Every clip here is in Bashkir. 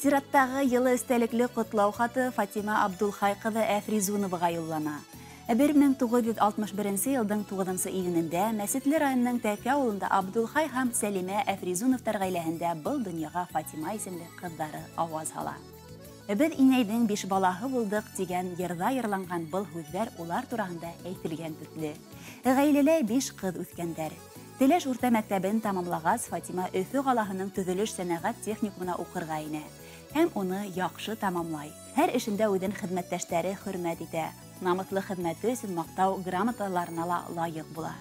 Сираттағы йылы эстәлекле ҡотлау хаты Фатима Абдулхай ҡыҙы Әфризуноваға юллана. 1961 йылдың 9 июнендә Мәсетле районының Тәкә ауылында Абдулхай һәм Сәлимә Әфризуновтар ғаиләһендә был донъяға Фатима исемле ҡыҙҙары ауаз һала. Беҙ инәйҙең 5 балаһы булдыҡ тигән йырҙа йырланған был һүҙҙәр улар тураһында әйтелгән төҫлө. Ғаиләлә 5 ҡыҙ үҫкәндәр. Теләш урта мәктәбен тамамлағас, Фатима Өфө ҡалаһының төҙөлөш сәнәғәт техникумына уҡырға инә һәм уны яҡшы тамамлай. Һәр эшендә үҙен хеҙмәттәштәре хөрмәт итә. Намыҫлы хеҙмәте өсөн маҡтау грамоталарына ла лайыҡ була.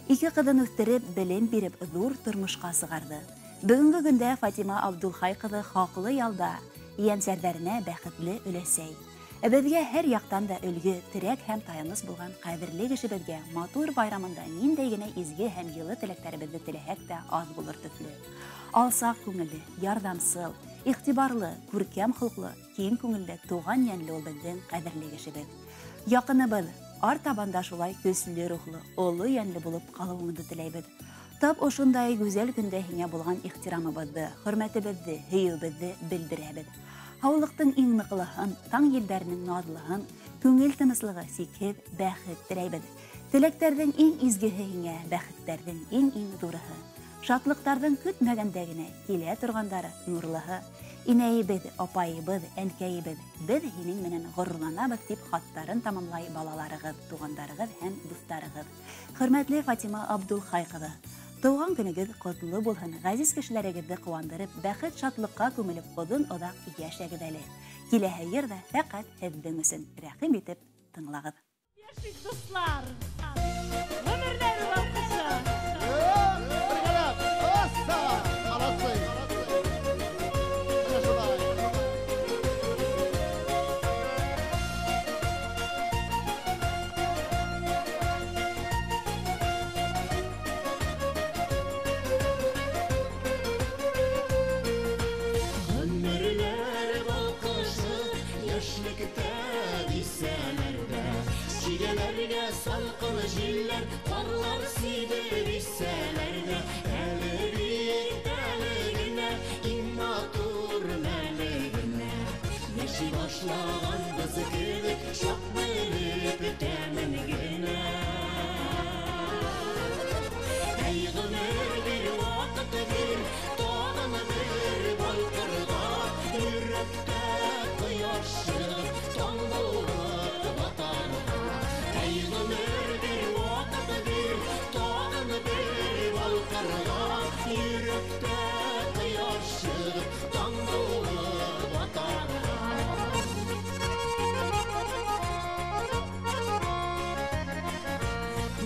2 ҡыҙын үҫтереп, белем биреп, ҙур тормошҡа сығарҙы. Бөгөнгө көндә Фатима Абдулхай ҡыҙы хаҡлы ялда, ейәнсәрҙәренә бәхетле өләсәй. Беҙгә һәр яҡтан да өлгө, терәк һәм таяныс булған ҡәҙерле кешебеҙгә матур байрамында ниндәй генә изге һәм йылы теләктәребеҙҙе теләһәк тә аҙ булыр төҫлө. Алсаҡ күңелле, ярҙамсыл, иғтибарлы, күркәм холҡло, киң күңелле, туған йәнле ул беҙҙең ҡәҙерле кешебеҙ. Яҡыныбыҙ артабан да шулай көслө рухлы, оло йәнле булып ҡалыуыңды теләйбеҙ. Тап ошондай гүзәл көндә һиңә булған ихтирамыбыҙҙы, хөрмәтебеҙҙе, һөйөүебеҙҙе белдерәбеҙ. Һаулыҡтың иң ныҡлыһын, таң елдәренең наҙлыһын, күңел тыныслығы, сикһеҙ бәхет теләйбеҙ. Теләктәрҙең иң изгеһе һиңә, бәхеттәрҙең иң-иң ҙурыһы. Шатлыҡтарҙың көтмәгәндә генә килә торғандары нурлыһы. Инәйебеҙ, апайыбыҙ, әнкәйебеҙ, беҙ һинең менән ғорурланабыҙ тип хаттарын тамамлай балаларығыҙ, туғандарығыҙ һәм дуҫтарығыҙ. Хөрмәтле Фатима Абдулхай ҡыҙы, тыуған көнөгөҙ ҡотло булһын, ғәзиз кешеләрегеҙҙе ҡыуандырып, бәхет шатлыҡҡа күмелеп, оҙон-оҙаҡ йәшәгеҙ әле. Киләһе йыр ҙа фәҡәт һеҙҙең өсөн. Рәхим итеп тыңлағыҙ. Йәшик, дуҫлар! Ғүмерҙәр балҡышы! Бергәләп! Асса! Молодцы! Менә шулай! Ғүмерләр балҡышы, йәшлектә дисәләр ҙә, сигәләргә салҡын җилләр, ҡарлар сибеп иссәләр ҙә, әле бит әле генә иң матур мәле генә. Йәши башлаганбыҙ кебек, чак белеп тәмен генә. Әй, ғүмер бир, ваҡыт бир, тағын бер балҡырға, йөрәктә ҡояш сығып, таң булып батарға. Әй, ғүмер бир, ваҡыт бир, тағын бер балҡырға, йөрәктә ҡояш сығып, таң булып батарға.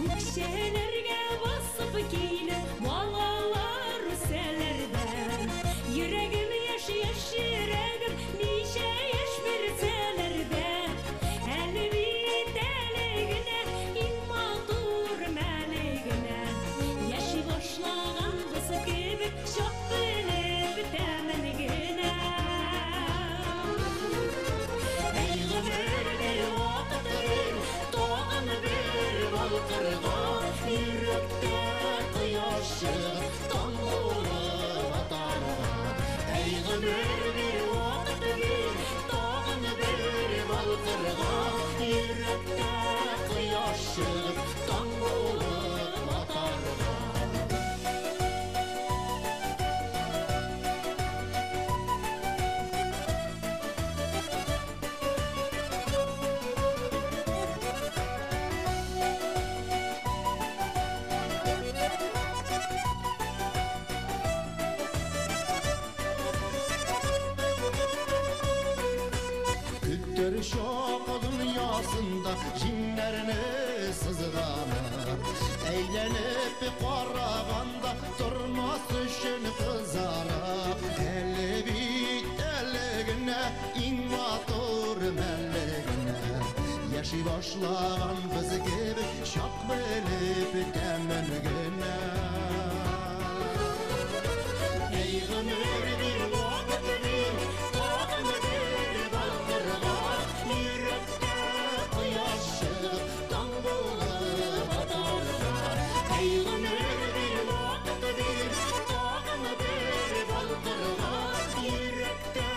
Үксәләргә басып килеп, балалар үсәләр дә. Йөрәгем яшь, яшь йөрәгем, ничә яшь бирсәләр дә. Әле бит әле генә иң матур мәле генә. Яши башлаганбыз кебек, чак белеп тәмен генә. Әй, ғүмер бир, ваҡыт бир, тағын бер балҡырға, йөрәктә ҡояш сығып, таң булып атарға. Әй, ғүмер бир, ваҡыт бир, тағын бер балҡырға, йөрәктә ҡояш сығып, таң булып атарға. Көттөр шоқ дөньясында җиңнәрне сызганып, әйләнеп караганда тормас өчен кызарып, әле бит әле генә иң матур мәле генә. Яши башлаганбыз кебек, чак белеп тәмен генә. Әй, ғүмер бир, ваҡыт бир, тағын бер балҡырға, йөрәктә ҡояш сығып, таң булып атарға. Әй, ғүмер бир, ваҡыт бир, тағын бер балҡырға, йөрәктә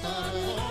Атарга.